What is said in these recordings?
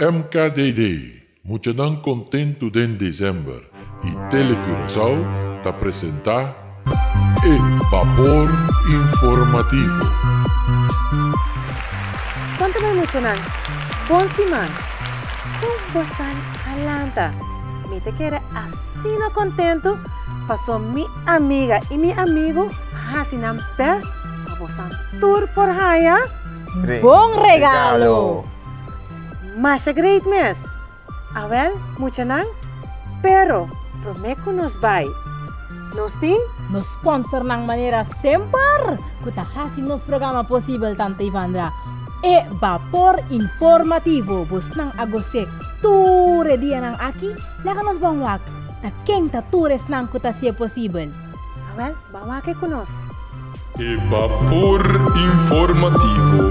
MKDD, Muchanan Kontentu den Desèmber i Tele Curaçao ta presentá e Bapor Informativo. Konta mi muchanan, bon siman! Kon bosan a lanta? Mi ta kere asina kontentu paso mi amiga i mi amigu a hasi nan bèst pa bosan tur por haña Bon regalo! Masha great mes! Awel, muchanan, pero promé ku nos bai, nos tin. Nos sponsornan manera semper ku ta hasi nos programa posibel Tante Ivandra, e Bapor Informativo. Bosnan a gos'é tur e dianan aki? Laga nos ban wak ta ken ta tur esnan ku ta hasié posibel. Awel, ban wak e ku nos. E Bapor Informativo.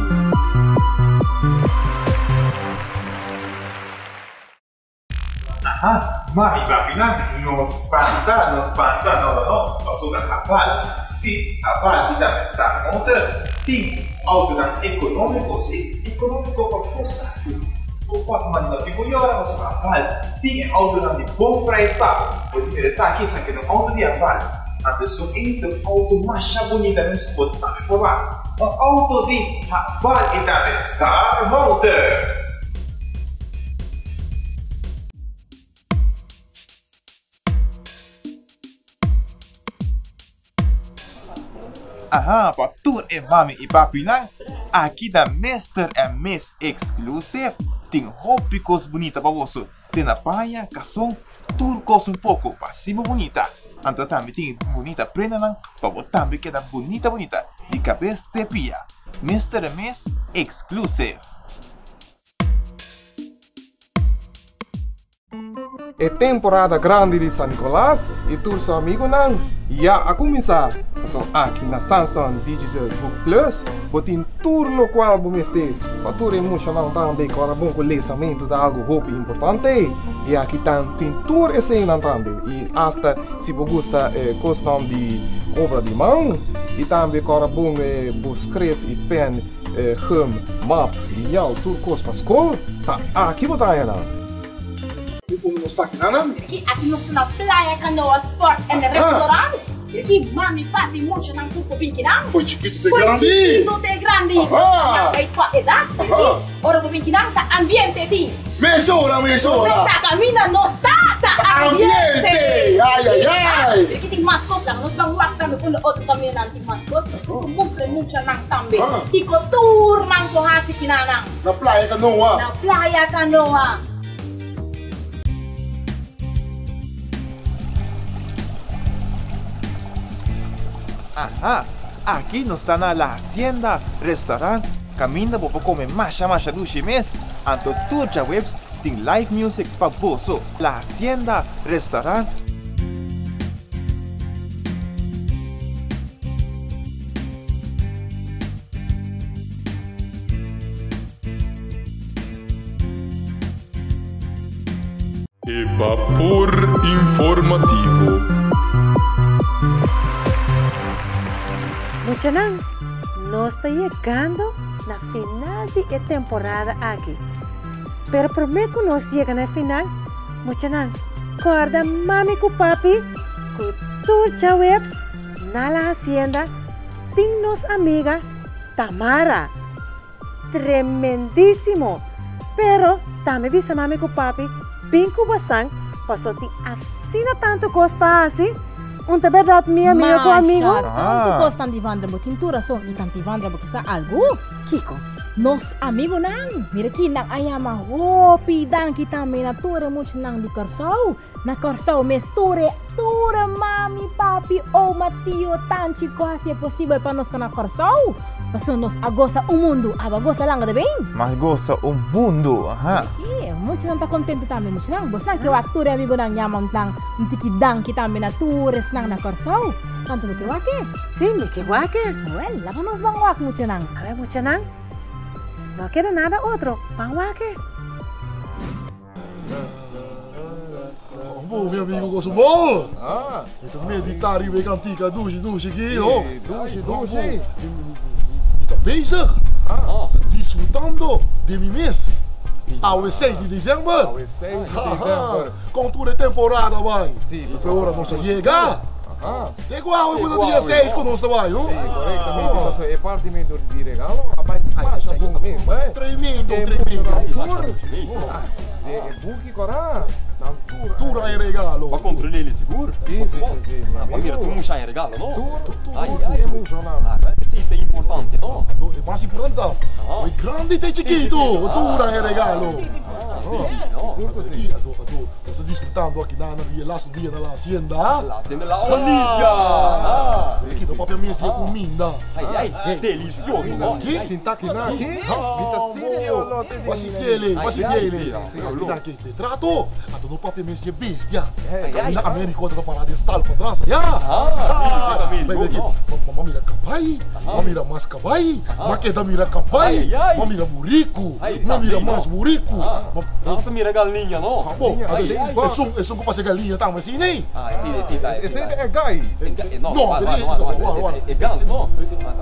Aha, mami papinan, no spanta, no spanta, no no no, pasobra Haval, si, Haval i tambe Star Motors tin autonan ekonómiko, si, ekonómiko pa bo saku. Bo por manda no tin ku yora pasobra Haval tin e autonan di bon prijs pa bo. Bo tin mira esaki, esaki ta un auto di Haval, anto esun ei ta un auto masha bunita mes ku bo tambe por wak. Un auto di Haval i tambe Star Motors. Aha, pa tur e mami i papinan, aki ta Mister and Miss Exclusive. Tin hopi kos bunita pa boso, te na paña, kason, tur kos un poko pa hasi bo bunita. Anto tambe tin bunita prendanan pa bo tambe keda bunita bunita di kabes te pia. Mister and Miss Exclusive. E temporada grandi di San Nicolas y tur su amigonan ya a cuminsa. Pasobra aki na Samsung Digital Book Plus bo tin tur locual bo mester pa tur e muchanan tambe cu ora bon cu lesamento ta algo hopi importante y aki tan tin tur eseynan tambe y hasta si bo gusta cosnan di obra di man y tambe cu ora bon bo script y pen Gum, map, liñal, tur kos pa skol, ta aki bo ta haña nan. I unda nos ta akinan nan? Aki aki nos ta na Playa Canoa Sport and Restaurant. Aki mami, papi, muchanan tur por bin kinan. Foi chikitu te grandi. Foi chikitu te grandi. Aha. Bai kua edat. Aha. Ora bo bin kinan ta ambiente tin. Mesora, mesora. Bo sa kaminda nos ta, ta ambiente. Ambiente, ay ay ay. Aki tin mas kos laga nos ban wak tambe unda otro kamindanan tin mas kos. Nos mustra e muchanan tambe kiko tur nan por hasi kinanan. Na Playa Canoa. Na Playa Canoa. Aha, aki nos ta na La Hacienda Restaurant kaminda bo por kome masha masha dushi mes, anto tur djaweps tin live music pa boso. La Hacienda Restaurant. E Bapor Informativo. Muchanan, nos ta yegando na final di e temporada aki. Pero promé ku nos yega na e final, muchanan, kòrda mami ku papi ku tur djaweps na La Hacienda tin nos amiga Tamara. Tremendísimo! Pero tambe bisa mami ku papi bin ku bosan paso tin asina tantu kos pa hasi. Un ta bèrdat mi amiga ku amigu? Masha tantu kos Tante Ivandra bo tin tur rason i Tante Ivandra bo kisa algu? Kiko? Nos amigunan, mira ki nan a yama hopi danki tambe na tur e muchanan di Kòrsou. Na Kòrsou mes tur e tur e mami, papi, oma, tio, tanchi ku hasi e posibel pa nos ta na Kòrsou. Pasobra nos a gosa un mundu, abo a gosa langa ta bin? Mas gosa un mundu, aha. Sí, muchanan ta kontentu tambe, muchanan. Bosnan ke wak tur e amigunan yama un tan un tiki danki tambe na tur esnan na Kòrsou. Tantu bo ke wak e? Sí, mi ke wak e. Wèl, laga nos ban wak, muchanan. Awè, muchanan, no a keda nada otro, ban wak e. Bo, mi amigo gozo bo. Ah. Mi ta medita riba e cantica dushi dushi ki, ho. Dushi dushi. Mi ta bezig. Ah. Disfrutando de mi mes. Si. Awe 6 di december. Awe 6 di december. Con tur e temporada bai. Si, Pero ora nos a yega. Aha. Te cu awe cu ta Te dia cu awe, 6 no? cu nos ta bai, no? Si, correctamente. Paso e partimento di regalo a bai masha bon mes, bai. Tremendo, E tremendo. muchanan tur, ah, den e buki cora, nan tur a Tur a e regalo. Bo a control'e sigur? Si, si, si, si, mi Ah, bo a mira amigo. tur mucha e regalo, no? Tur, tur, Ai, tur ai. e muchanan. Ah, esey ta importante, no? E mas importante ta, Aha. e grandi te chikito, tur a e regalo. No. Aki, ato, ato, nos ta disfrutando aki na na di e laatste dia na la hacienda. La hacienda La Olivia. Ah. Aki no papia mes di e cuminda. Ai, ai, delicioso, no? Ki? Sinta aki na aki, mi ta sinti e olor te Bo bini. sintiele, bo sintiele. Ai, ai, Aki na aki, de trato, ato no papia mes di e bestia. Ai, Caminda Americo ta para den stal patras, ya. Ah, si, Bai, bai, aki, ma mira cabai, ma mira mas cabai, ma keda mira cabai, ma mira burico, ma mira mas burico. Nos ta mira galiña, no? Ah, bo, esun, esun ku pasa galiña tambe así, nei? Ah, si, si, ta. Esei ta e gai. No, No, no, no, no, e gans, no?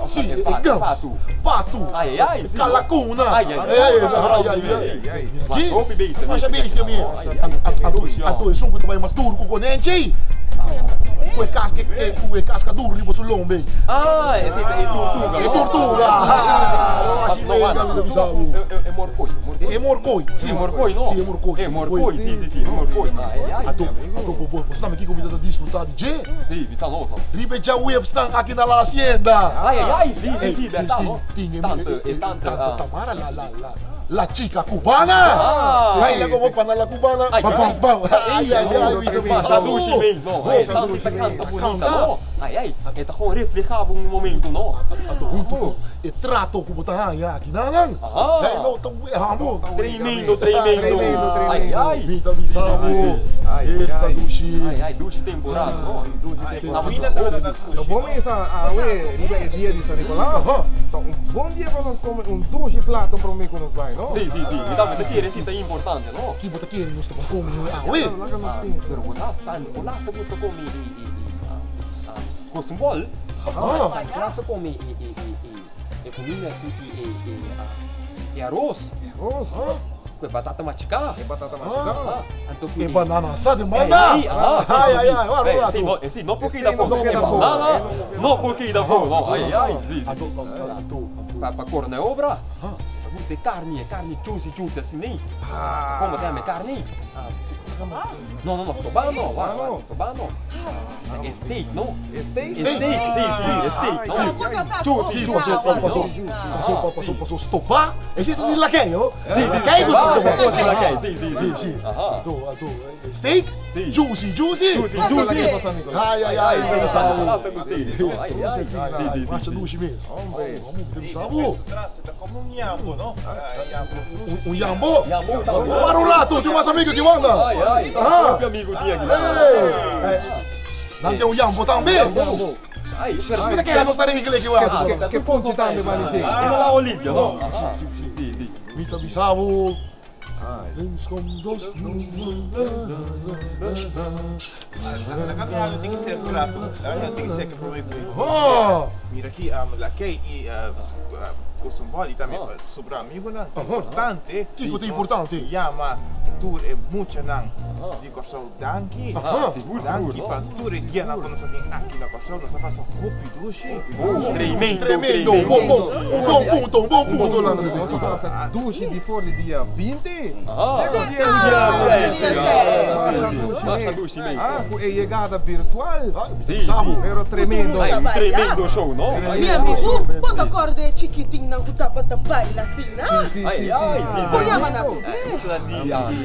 Si, e gans. Patu. Ai, ai, si. Kalakuna. Ai, ai, ai, ai, ai, ai. Mira aki. Masha bestia mi. Anto, anto esun ku ta bai mas duru ku konenchi. Ku e kaska, ku e kaska duru riba su lombe. Ah, esei ta e tortuga. E tortuga. Ah, así No, mi ta bisa bo. E morkoi, E morkoi, si. E morkoi, no? Si, e morkoi. E morkoi, si, si, si, e morkoi. Ai, ai. Anto, anto bo, bo, bo sa tambe kiko mi ta disfruta di dje? Si, bisa nos, no. Riba e djaweps-nan aki na La Hacienda. Ai, ai, ai, si, si, si, berdad, no? Tin, tin, Tanto, e tanto, tanto Tamara, la, la, la, la chica cubana. Ah, Baila como cuando la cubana. Ai, Bam, bam, bam. Ai, ai, ai, mi ta bisa Masha bo. dushi mes, no? Ai, tanto ta canta bunita, no? Ai, ai, e ta gewoon refleha bo un momento, no? Anto hunto ku e trato ku bo ta haña aki nan nan. Aha. Hey, no, ta amo. Tremendo, tremendo. Tremendo, tremendo. Ai, ai. Mi ta bisa bo. Ai, Esta ai. dushi. Ai, ai, dushi temporada, no? Dushi temporada. No bo mesa awe riba e dia di San Nicolas. Aha. Ta un bon dia pa nos come un dushi plato prome ku nos bai, no? Si, si, si. Mi tambe ta kere si ta importante, no? Ki bo ta kere nos ta bon come awe? Laga nos pensa. Pero bo sa San Nicolas ta gusta come e, e, e, ah, kostumbol. Aha. San Nicolas ta come e, e, e, e, e comida ku e, e, e, ah, e arroz. Arroz. Ah. Ku e batata machiká. E batata machiká. Ah, anto ku E banana asá den banda. Ei, ah, si, Ai, si, ai, si. ai, wak, Ei, wak, si, tu. no, si, no por Esei keda no afó. por E keda afó. banana no por keda afó, no. Ai, ai, si. Anto, anto, anto. Pa, pa kòrda e obra. Ah. Ta gusta e karni, e karni juicy, juicy asina ei. Komo ta yama e karni? No, no, no, stobá no, wak, wak, stobá no. E steak, no? E steak? E steak, si, si, e steak, no? Si, Juicy, paso, juicy, paso, no? paso, paso, paso, stobá. Esei ta di lakei, ho? Si, si, Lakei gusta stobá. Gusta lakei, si, si, Si, si. Aha. Anto, anto, e steak? Si. Juicy, juicy. Juicy, juicy. Ai, ai, ai, Ai, mi sa bo. ta gusta ei, no? Ai, ai, Ai, si, ai, si, masha si. dushi mes. Hombre. Mi sa bo. Ta como un yambo, no? Un, un yambo? Yambo ta Wak un rato, tin mas amigo aki wanda. Ai, ai, Ah. propio amigo tin aki. Hey. Nan tin un yambo tambe. Yambo. Ai, pero Mi ta kere nos ta regla aki wak. Ke fonchi tambe, Manijay. Ah, la Olivia, no? Si, si, si. Si, si. Mi ta bisa bo. Ai. Eens kom dos. Laga mi haga tin ki ser un rato. Laga mi haga tin ki ser ke prome ku. Ah. Mira aki, Lakey i Kostumbol i tambe sobra amigonan. Importante. Kiko ta importante? Yama tur e muchanan di Kòrsou danki. Sigur, Danki sigur. pa tur e dianan ku nos a tin aki na Kòrsou. Nos a pasa hopi dushi. Tremendo, Tremendo. Bon, bon. Un bon punto, un bon punto, Landry. Nos a pasa dushi di for di dia 20. Ah. Te ku dia Dia seis. seis. Masha dushi Masha mes. dushi mes. Ah, ku e yegada virtual. Ah, Si, sa bo. Pero tremendo. Ai, un tremendo show, no? Mi amigo, bo ta corda e chikitinnan cu tabata baila asina? Si, si, Ai, si, ai, si. si, si. Con yama nan?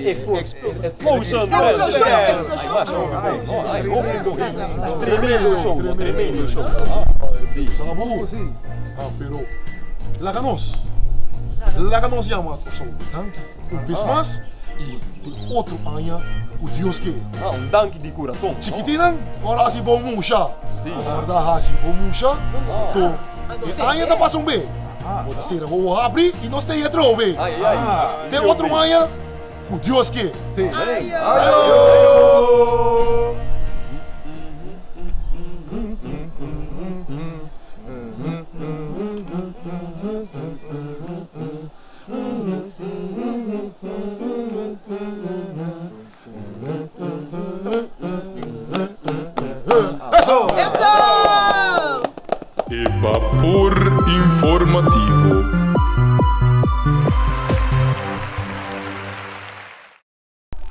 Explosion. Explosion, explosion. Ai, Tremendo show, no? Tremendo show. Si. Sa bo. Si. Ah, pero laga nos. Laga nos yama Kòrsou danki un bes mas i den otro aña ku Dios ke. Ah, un danki di kurason. Chikitinnan, ora hasi bon musha. Si. Ora hasi bon musha, anto e aña ta pasa un be. Bo ta sera wowo habri i nos ta e atrobe. Ai, ai. Te otro aña ku Dios ke. Si. Ayo. Ayo.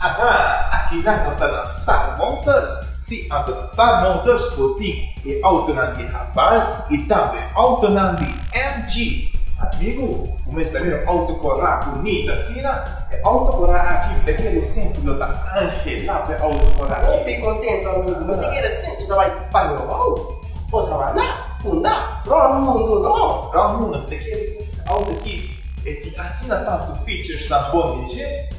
Aha, aki nan nos ta na Star Motors. Si, anto na Star Motors bo tin e autonan di Haval i tambe autonan di MG. Amigu, bo mester mira un auto kòrá bunita asina. E auto kòrá aki mi ta kere sinti lo ta angelá pa e auto kòrá aki. Hopi contento amigo, mi ta kere sinti ta bai Pañolou, Otrabanda, Punda, rond mundo no. Rond mundo, mi ta kere ku e auto aki e tin asina tantu features nan bon di dje.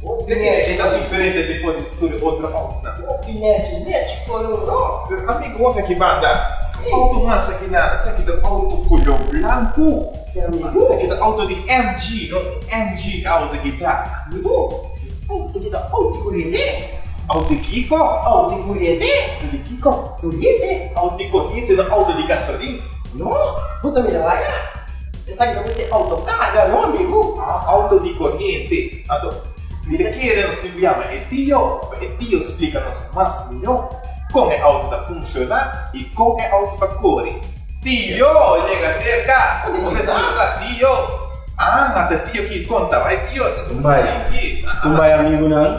Hopi Mi ta kere nechi e ta diferente di for di tur e otro autonan. Hopi nechi, nechi color no. Pero amigo wak aki banda, auto mas aki nan, esaki ta auto color blanco. Esaki ta auto di MG, no? MG auto di ta. Amigo, auto di ta auto di coriente. Auto di kiko? Auto di coriente. Auto di kiko? Coriente. Auto di coriente, no auto di gasolin. No, bo ta mira laga. Esaki ta mete auto carga, no amigo? Ah, auto di coriente. Anto, mi ta kere nos tin yama e tio, pa e tio splica nos mas miho con e auto ta funciona y con e auto ta core. Tio, yega cerca! Unda ta tio? Ah, na ta tio ki conta bai tio, si Con bai? Con bai amigunan?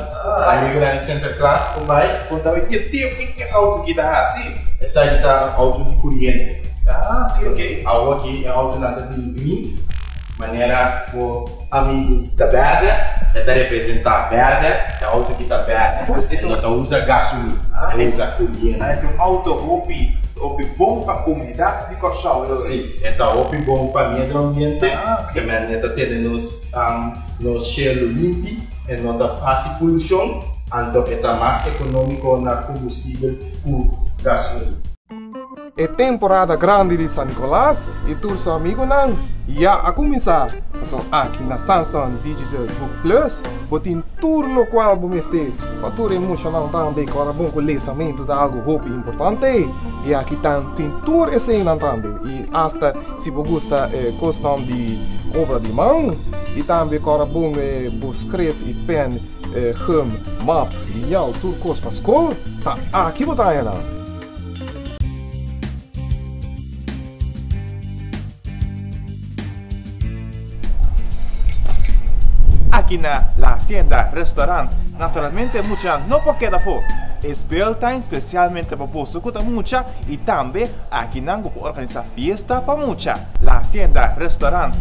Amigunan di Sinterklaas, con bai? Conta bai tio, tio ki auto ki ta haci? Esaki ta un auto di coriente. Ah, ok, ok. Awor ki e autonan ta bini bini, manera bo amigu ta berde, e ta representa berde, e auto ki ta berde. E no ta usa gasolin, e usa coriente. Ah, e ta un auto hopi, hopi bon pa comunidad di Kòrsou. Sí, e ta hopi bon pa medio ambiente, ke men e ta tene nos nos shelu limpi, e no ta hasi polushon, anto e ta mas ekonómiko na kombustibel ku gasolin. E temporada grandi di San Nicolas y tur su amigonan ya a cuminsa. Paso aki na Samsung Digital Book Plus bo tin tur locual bo mester pa tur e muchanan tambe cu ora bon cu lesamento ta algo hopi importante y aki tan tin tur eseynan tambe y hasta si bo gusta cosnan di obra di man y tambe cu ora bon bo script y pen, gum, map y yao tur cos pa scol ta aki bo ta haya nan. Aki na La Hacienda Restaurant naturalmente mucha no por keda afó. E speeltuin specialmente pa boso cu ta mucha y tambe aki nan bo por organisa fiesta pa mucha. La Hacienda Restaurant.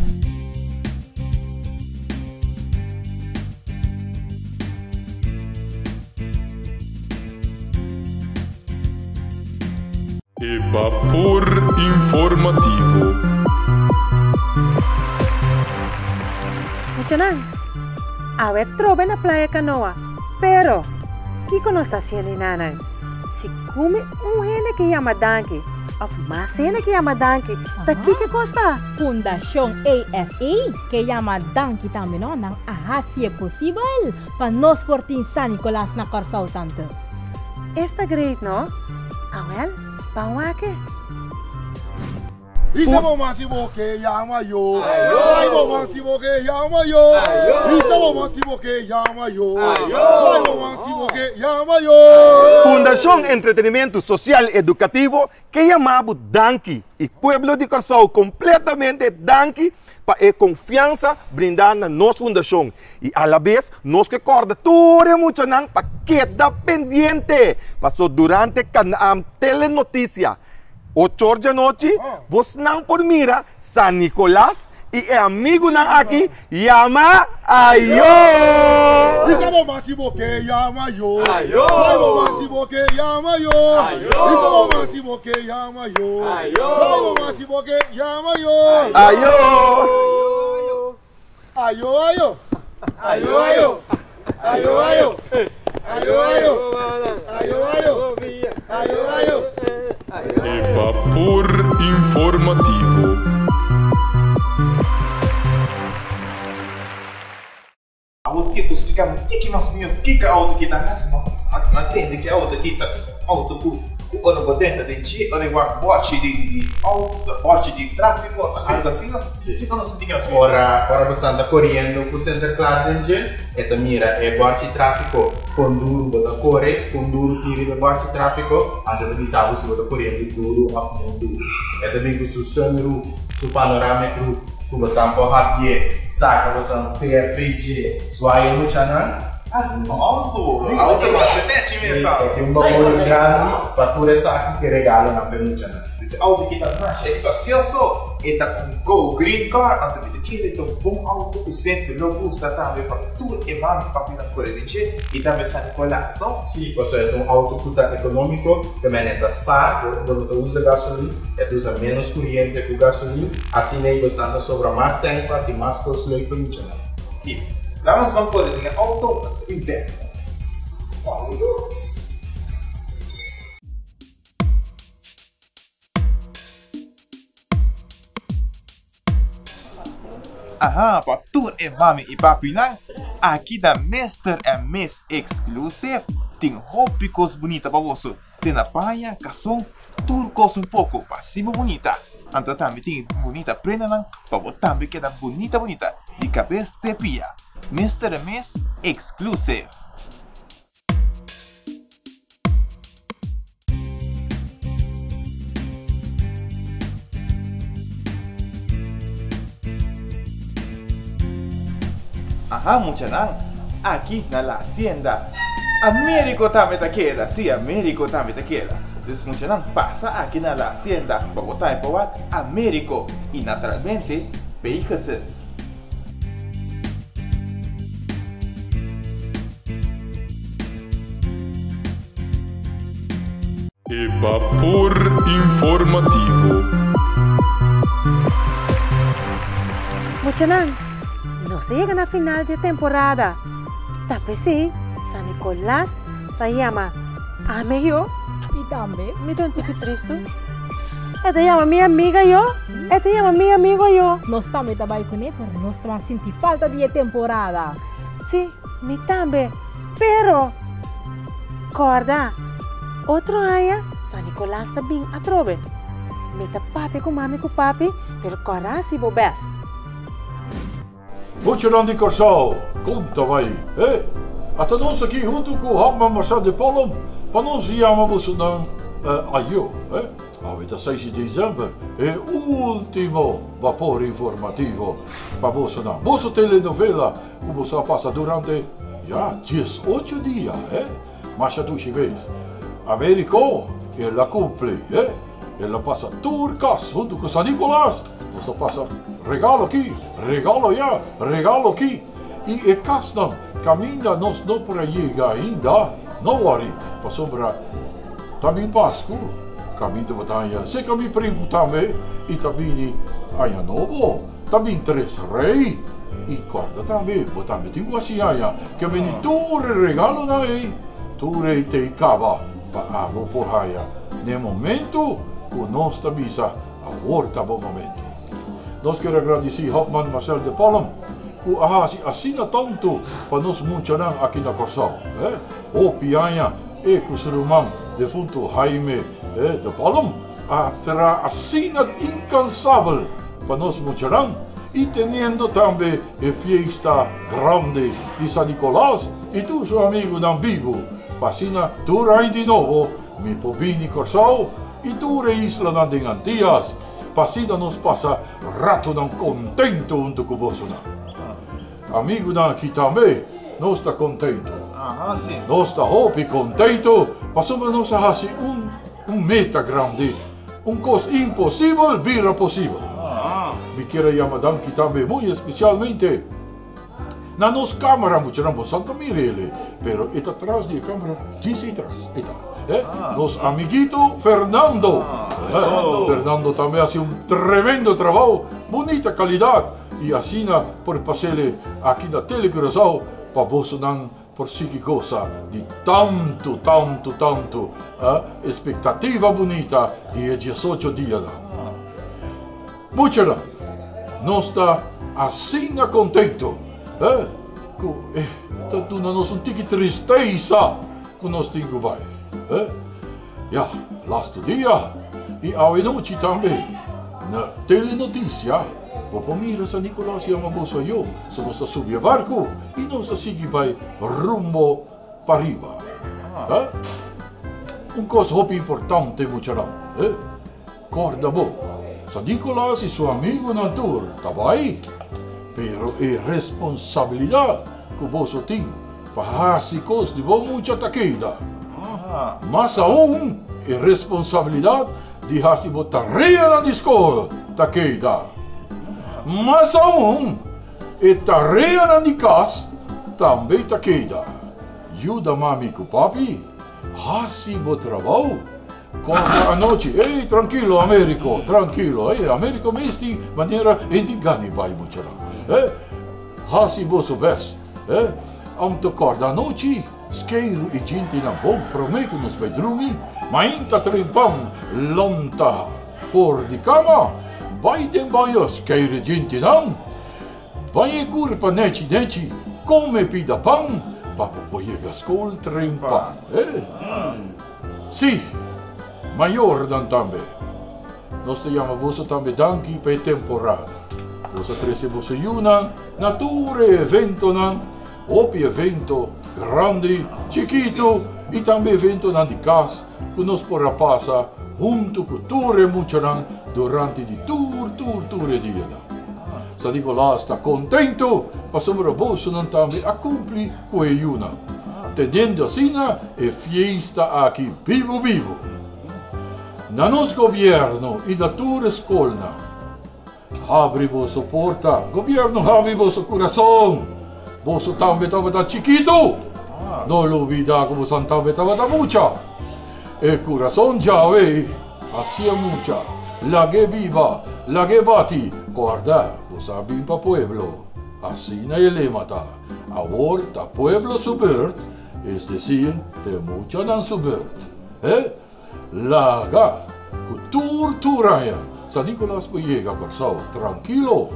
E Bapor Informativo. Muchanan, awe trobe na Playa Canoa, pero kiko nos ta haciendo enanan? Si cumi un hende ke yama danki of mas hende ke yama danki, ta kiko e cos ta? Fundashon ASA ke yama danki tambe no, nan a haci'e posibel pa nos por tin San Nicolas na Kòrsou tante. Esta great no? Awel, ban wak e. Isa bo man si bo ke yama yo. Swai bo man si bo ke yama yo. Isa bo man si bo ke yama yo. Swai bo man si bo ke yama yo. Fundashon Entretenimentu Sosial Edukativo ke yama bo danki i pueblo di Kòrsou kompletamente danki pa e konfiansa brindá na nos fundashon i alabes nos ke kòrda tur e muchanan pa keda pendiente paso durante Telenotisia ocho or djanochi bosnan por mira San Nicolas i e amigunan aki yama Ayo! Bisa bo man si bo ke yama yo. Swai bo man si bo ke yama yo. Bisa bo man si bo ke yama yo. Swai bo man si bo ke yama yo. Ayo! Ayo ayo. Ayo ayo. Ayo ayo. Ayo ayo. Ayo ayo. Ayo ayo. E Bapor Informativo. Awor ke ku splika mi kiki mas mihó kiko auto ki ta hasi ma ma tende ke auto ki ta auto ku ku ora bo drenta den dje ora e wak bòchi di di auto bòchi di trafiko algo asina si ta no sinti ke mas mihó. Ora ora bo sta koriendo ku Sinterklaas den dje e ta mira e bòchi trafiko kon duru bo ta kore kon duru tin riba e bòchi trafiko anto e ta bisa bo si bo ta koriendo duru òf no duru e ta bin ku su sunroof su panoramic roof. Ku bosan por habié, saka bosan fer fei dje zwaai e muchanan. Auto! Auto masha nechi mes sa. E tin un baul grandi pa tur esaki ku e regalonan pa e muchanan. Des auto aki ta masha espacioso, e ta un go green car, anto mi ta kere ta un bon auto cu semper lo gusta tambe pa tur e mami y papinan core den dje y tambe San Nicolas, no? Si, pasobra e ta un auto cu ta economico, te mene e ta spaar, bo no ta usa gasolin, e ta usa menos curiente cu gasolin, asina ei bosan ta sobra mas cen pa haci mas cos leuk pa muchanan. Ki? Laat nos ban kore den e auto un bek. Aha, pa tur e mami i papinan, aki ta Mister and Miss Exclusive. Tin hopi kos bunita pa boso. Te na paña, kason, tur kos un poko pa hasi bo bunita. Anto tambe tin bunita prendanan pa bo tambe keda bunita bunita di kabes te pia. Mister and Miss Exclusive. Aha muchanan, aki na la hacienda Americo tambe ta keda, si Americo tambe ta keda. Dus muchanan pasa aki na la hacienda pa bo tambe por wak Americo y naturalmente Pegasus. E bapor informativo. Muchanan, nos a yega na final dje temporada. Ta p'esei San Nicolas ta yama ami yo. Mi tambe. Mi ta un tiki tristu. E ta yama mi amiga yo. E ta yama mi amigo yo. Nos tambe ta bai kuné, pero nos ta ban sinti falta di e temporada. Sí, mi tambe. Pero, kòrda, otro aña San Nicolas ta bin atrobe. Mi ta papia ku mami ku papi, pero kòrda hasi bo bèst. Muchanan di Kòrsou, kon ta bai? He, ata nos aki huntu ku Hòpman Marcel de Pollum pa nos yama bosonan ayo. He, awe ta seis di desèmber, e último bapor informativo pa bosonan. Boso telenovela ku boso a pasa durante ya diesocho dia, he. Masha dushi bes. Americo, el a cumpli, he. El a pasa tur cas hunto cu San Nicolas. Nos a pasa regalo aki, regalo aya, regalo aki. Y e casnan caminda nos no por a yega ainda, no worry, pasobra ta bin Pascu, caminda bo ta haña seca mi primo tambe y ta bini aña nobo. Ta bin tres rey y corda tambe bo tambe tin cu haci aña ke bini tur e regalonan ey tur ey ta ey caba pa abo por haya n'e momento cu nos ta bisa awor ta bo momento. Nos kier a gradici Hopman Marcel de Pollum cu a haci asina tanto pa nos muchanan aki na Corsou. Hopi aña e cu su ruman defunto Jaime de Pollum a traha asina incansabel pa nos muchanan y teniendo tambe e fiesta grandi di San Nicolas y tur su amigunan bibu, pa asina tur aña di nobo mi por bini Corsou y tur e islanan den Antillas, pa asina nos pasa ratonan contento hunto cu bosonan. Amigunan aki tambe nos ta contento. Nos ta hopi contento pasobra nos a haci un Un meta grandi, un kos imposibel bira posibel. Mi kier a yama danki tambe muy especialmente na nos camera muchanan bo sa ta mira ele pero e ta tras di e camera djis ei tras e ta eh nos amiguito Fernando eh Fernando tambe haci un tremendo trabao bunita calidad y asina por pasele aki na Tele Curaçao pa bosonan Por sigui gosa di tantu, tantu, tantu espektativa bunita di e diesocho dianan. Muchanan, nos ta asina kontentu ku e ta duna nos un tiki tristesa ku nos tin ku bai. Ya, lastu dia i awe nochi tambe na Telenotisia bo por mira San Nicolas yama boso ayo, so nos ta subi e barku i nos ta sigui bai rumbo pariba. Un kos hopi importante muchanan, korda bo, San Nicolas i su amigunan tur ta bai, pero e responsabilidat ku boso tin. pa hasi kos di bo mucha ta keda. Mas aun e responsabilidat di hasi bo tareanan di skol ta keda. Mas aun e tareanan di kas tambe ta keda. Yuda mami ku papi hasi bo trabou. Kòrda anochi, Ey, trankilo Americo, trankilo. Ey, Americo mes tin manera hende gani bai muchanan. Eh, hasi boso bes. Eh, am ta kòrda anochi, skeiru e djentenan bon promé ku nos bai drumi. Mainta trempan lanta for di kama, bai den baño skeiru e djentenan. Bai e kurpa nechi nechi, kome pida pan pa bo por yega skol trempan. Eh. Sí, mayornan tambe. Nos ta yama boso tambe danki pa e temporada. Boso a trese boso yunan na tur e eventonan, hopi evento grandi, chikitu i tambe eventonan di kas ku nos por a pasa huntu ku tur e muchanan durante di tur tur tur e dianan. San Nicolas ta kontentu pasobra bosonan tambe a kumpli ku e yunan, teniendo asina e fiesta aki bibu bibu. Na nos gobierno i na tur e skolnan, habri boso porta, gobierno habri boso kurason, boso tambe tabata chikitu, no lubida ku bosan tambe tabata mucha. E kurason djawe hasia mucha, lag'é biba, lag'é bati, kòrda bo sa bin pa pueblo, asina e lema ta. Awor ta pueblo su beurt, es decir, te muchanan su beurt. He? Laga ku tur tur aña San Nicolas por yega Kòrsou trankilo.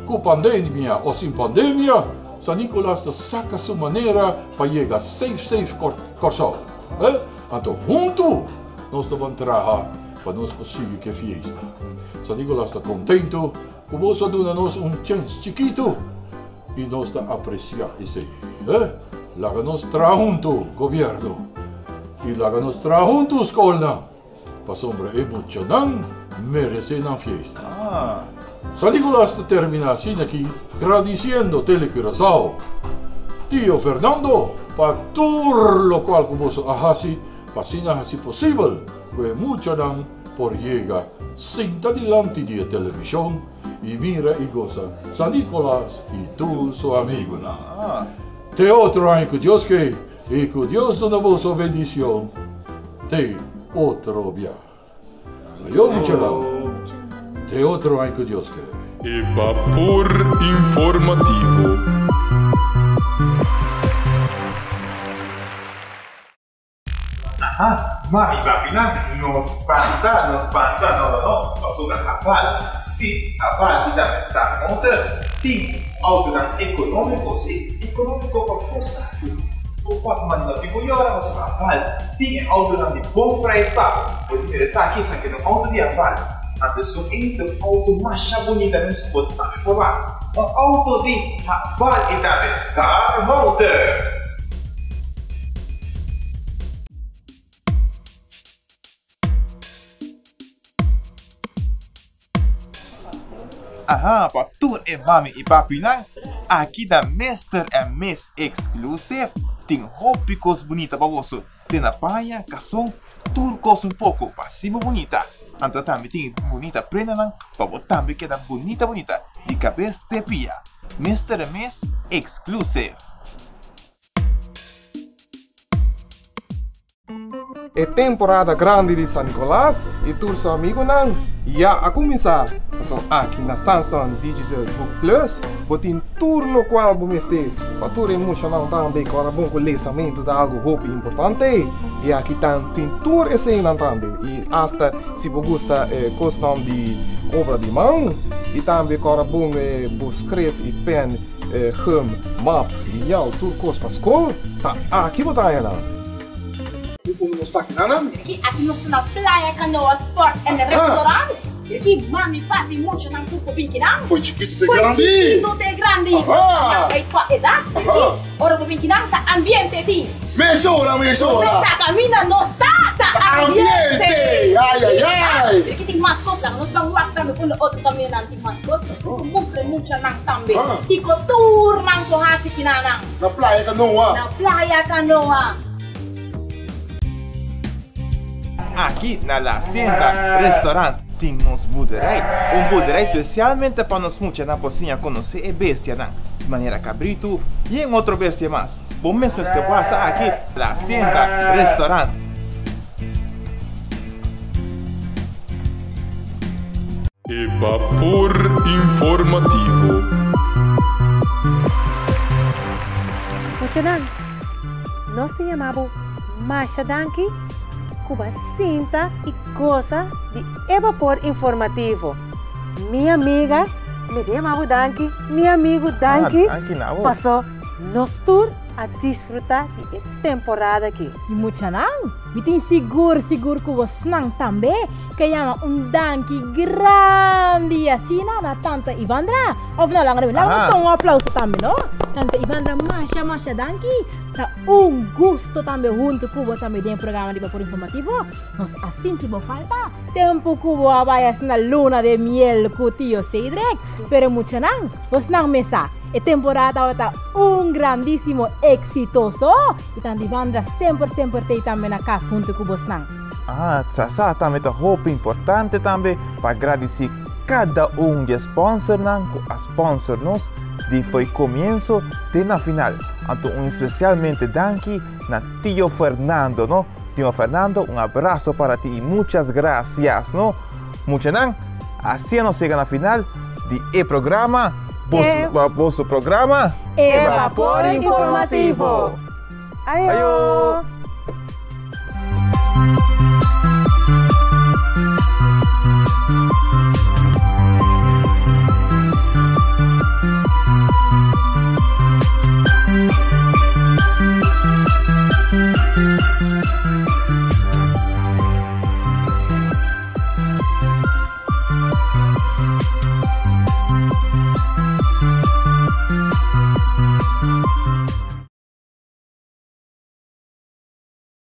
Ku pandemia o sin pandemia, San Nicolas ta saka su manera pa yega safe safe Kòrsou. He? Anto huntu nos ta ban traha pa nos por sigui ku e fiesta. San Nicolas ta kontentu ku boso a duna nos un chèns chikitu. I nos ta apresiá esei. Eh, laga nos traha huntu, gobièrnu, i laga nos traha huntu, skolnan, pasobra e muchanan meresé nan fiesta. San Nicolas ta terminá asina aki gradisiendo Tele Curaçao, Tio Fernando pa tur lokual ku boso a hasi pa asina hasi posibel ku e muchanan por yega sinta dilanti di e televishon I mira i gosa San Nicolas i tur su amigunan. Te otro aña ku Dios ke i ku Dios duna boso bendicion. Te otro bia. Ayo muchanan. Te otro aña ku Dios ke. E Bapor Informativo. Aha, mami papinan, no spanta, no spanta, no no no, pasobra Haval, si, Haval i tambe Star Motors tin autonan ekonómiko, si, ekonómiko pa bo saku. Bo por manda no tin ku yora pasobra Haval tin e autonan di bon prijs pa bo. Bo tin mira esaki, esaki ta un auto di Haval, anto esun ei ta un auto masha bunita mes ku bo tambe por wak. Un auto di Haval i tambe Star Motors. Aha, pa tur e mami i papinan, aki ta Mister and Miss Exclusive. Tin hopi kos bunita pa boso. Te na paña, kason, tur kos un poko pa hasi bo bunita. Anto tambe tin bunita prendanan pa bo tambe keda bunita bunita di kabes te pia. Mister and Miss Exclusive. E temporada grandi di San Nicolas y tur su amigonan ya a cuminsa. Pasobra aki na Samsung Digital Book Plus bo tin tur locual bo mester pa tur e muchanan tambe cu ora bon cu lesamento ta algo hopi importante y aki tan tin tur eseynan tambe y hasta si bo gusta cosnan di obra di man y tambe cu ora bon bo script y pen Gum, map, lineal, tur kos pa skol, ta aki bo ta haña nan. Unda nos ta aki nan? Aki aki nos ta na Playa Canoa Sport and Restaurant. Aki mami, papi, muchanan tur por bin kinan. Foi chikitu te grandi. Foi chikitu te grandi. Aha. Nan bay pa edat. Aha. Ora bo bin kinan ta ambiente tin. Mesora, mesora. Bo mesa caminda nos ta. Ta ambiente! Ai, ai, ai! Mira ki tin mas kos laga nos ban wak tambe unda otro kamindanan tin mas kos. Nos por mustra e muchanan tambe kiko tur nan por hasi kinanan. Na Playa Canoa. Na Playa Canoa. Aki na La Hacienda Restaurant tin nos boerderij. Un boerderij spesialmente pa nos muchanan por siña konosé e bestianan, manera kabritu i en otro bestia mas. Bo mes mester pasa aki La Hacienda Restaurant. E Bapor Informativo. Muchanan, nos ta yama bo masha danki ku bo a sinta i gosa di e Bapor Informativo. Mi amiga, mi ta yama bo danki, mi amigu danki, paso nos tur a disfruta di e temporada aki. I muchanan, mi tin sigur sigur ku bosnan tambe ke yama un danki grandi asina na Tante Ivandra. Of no, laga nos tuma un aplauso tambe no. Tante Ivandra masha masha danki. Ta un gusto tambe huntu ku bo tambe den e programa di Bapor Informativo. Nos a sinti bo falta tempu ku bo a bai asina luna de miel ku tio Cedric. Pero muchanan, bosnan mesa. E temporada tabata un grandísimo exitoso y Tante Ivandra semper semper t'ei tambe na cas hunto cu bosnan. Ah, sa sa tambe ta hopi importante tambe pa gradici cada un di e sponsornan cu a sponsor nos di fo'i comienzo te na final. Anto un especialmente danki na Tio Fernando, no? Tio Fernando, un abrazo para ti y muchas gracias, no? Muchanan, asia nos yega na final di e programa, boso programa E Vapor Informativo. Ayo!